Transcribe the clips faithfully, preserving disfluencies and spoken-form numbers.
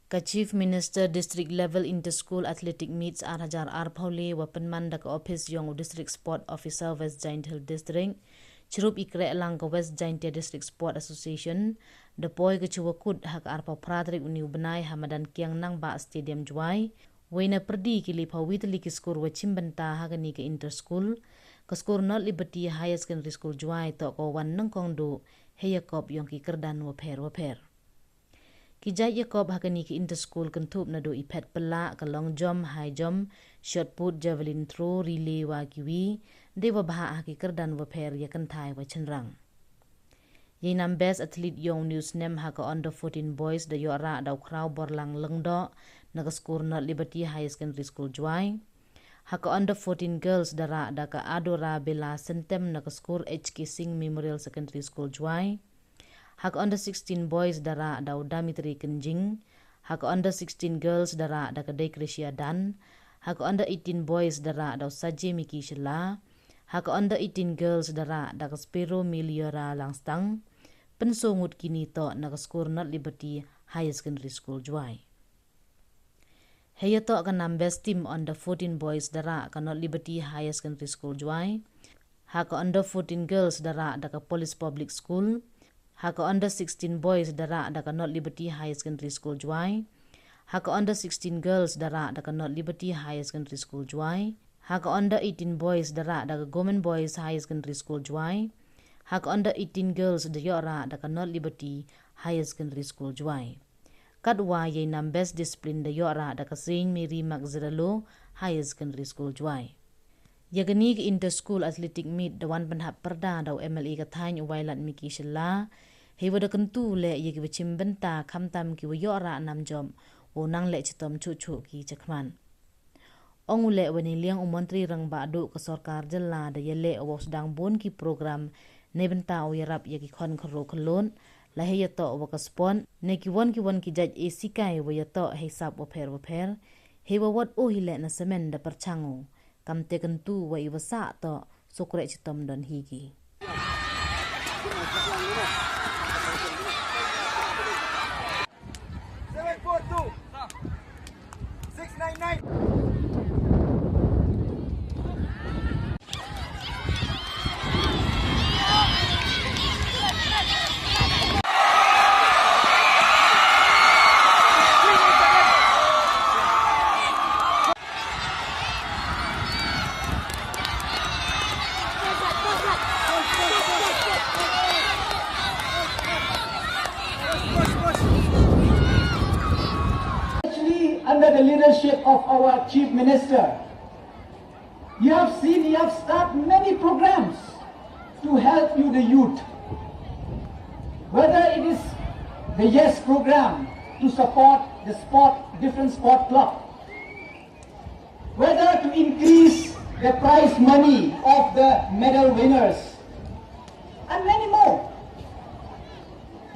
Ka Chief Minister District Level Inter-School Athletic Meets ar hajar arphaw le wa pynman da ka office yong u District Sport Officer West Jaintia Hills District, chirup i kreh lang ka West Jaintia District Sport Association, da poi ka chiwa kut ha ka arphaw phra tarik uni u bnai ha madan Kiang Nangbah Stadium Jowai, wei na pyrdi ki liphaw wi tylli ki skur wa chimbynta ha kani ka inter-school, ka skur North Liberty Higher Secondary School Jowai toh ka wan nyngkong duh, hei yakop yong ki kyrdan wapher wapher. Ki jait yakop ha kani ki inter-school kynthup naduh i phet pyllah, ka long jump, high jump, shot put, javelin throw, relay wa kiwi, dei wa bha ha ki kyrdan wapher ya kynthai wa chynrang. Yei nam best athlete yong u snem ha ka under fourteen boys da yoh rah da u Khraw Borlang Lyngdoh na ka skur North Liberty Higher Secondary School Jowai. Ha ka under fourteen girls da rah da ka Adora Bella Sentem na ka skur H K Singh Memorial Secondary School Jowai. Ha ka under sixteen boys da rah da u Damitri Kynjing. Ha ka under sixteen girls da rah da ka Deikrisia Dan. Ha ka under eighteen boys da rah da u Saje Miki Shylla. Ha ka under eighteen girls da rah da ka Spiro Miliora Langstang. Pynsngut kini toh na ka skur North Liberty Higher Secondary School Jowai. Hei yatoh ka nam best team under fourteen boys da rah ka North Liberty Higher Secondary School Jowai. Ha ka under fourteen girls da rah da ka Police Public School. Ha ka under sixteen boys da rah da ka North Liberty Higher Secondary School Jowai. Ha ka under sixteen girls da rah da ka North Liberty Higher Secondary School Jowai. Ha ka under eighteen boys da rah da ka Government Boys Higher Secondary School Jowai. Ha ka under eighteen girls da yoh rah da ka North Liberty Higher Secondary School Jowai. Katwa yei nam best discipline da yoh rah da ka Saint Mary Magdalene Higher Secondary School Jowai. Ya kani ka inter-school athletic meet da wan pynhap pyrda da u M L A ka thaiñ u Wailadmiki Shylla. Hei wa da kyntu leh ya ki wa chimbynta khamtam ki wa yoh rah nam jop, wow nang leh chitom chuh chuh ki chakhmat. Ong u leh wa neiliang u Montri Rangbah Duh ka sorkar jylla da yaleh wow sdang bun ki program neibynta u yarap ya ki khon khynroo khyllood, la hei yatoh wa ka sport, ne ki won ki won ki jait esikai wa yatoh hei sap wapher wapher, hei wa wat u hi leh na samen da pyrchang u. Kamte kyntu wa i wa sah toh, suk reh chitom don hi ki. Seven four two. Six nine nine. Actually, under the leadership of our Chief Minister, you have seen, you have started many programs to help you, the youth. Whether it is the Yes program to support the sport, different sport club, whether to increase the prize money of the medal winners, and many more.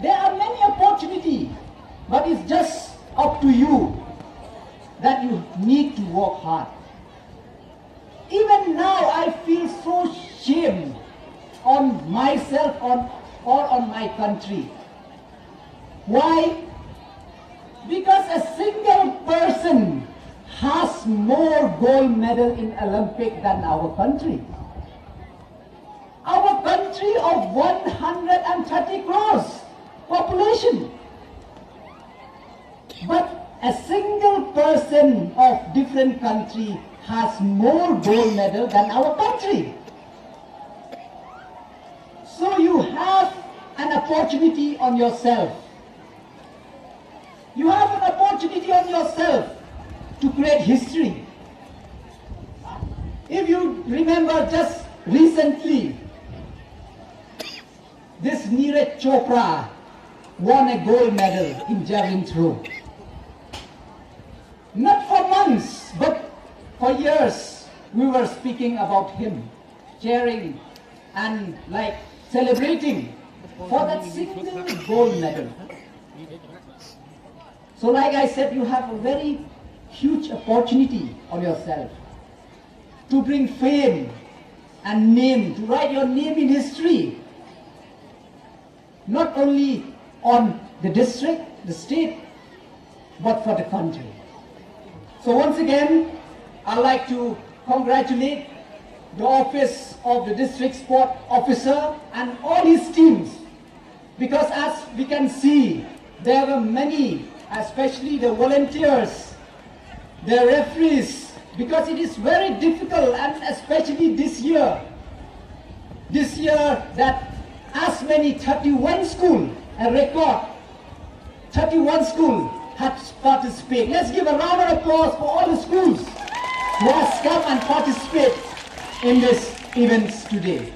There are many opportunities, but it's just up to you that you need to work hard. Even now, I feel so shame on myself, on, or on my country. Why? Because a single person has more gold medal in Olympic than our country. Our country of one hundred and thirty crores population. But a single person of different country has more gold medal than our country. So you have an opportunity on yourself. You have an opportunity on yourself to create history. If you remember just recently, this Neeraj Chopra won a gold medal in javelin throw. Not for months, but for years, we were speaking about him, cheering and, like, celebrating for that single gold medal. So, like I said, you have a very huge opportunity on yourself to bring fame and name, to write your name in history, not only on the district, the state, but for the country. So once again, I'd like to congratulate the office of the district sport officer and all his teams, because as we can see, there were many, especially the volunteers, the referees, because it is very difficult, and especially this year, this year that as many thirty-one school, a record, thirty-one school had participated. Let's give a round of applause for all the schools who has come and participate in this events today.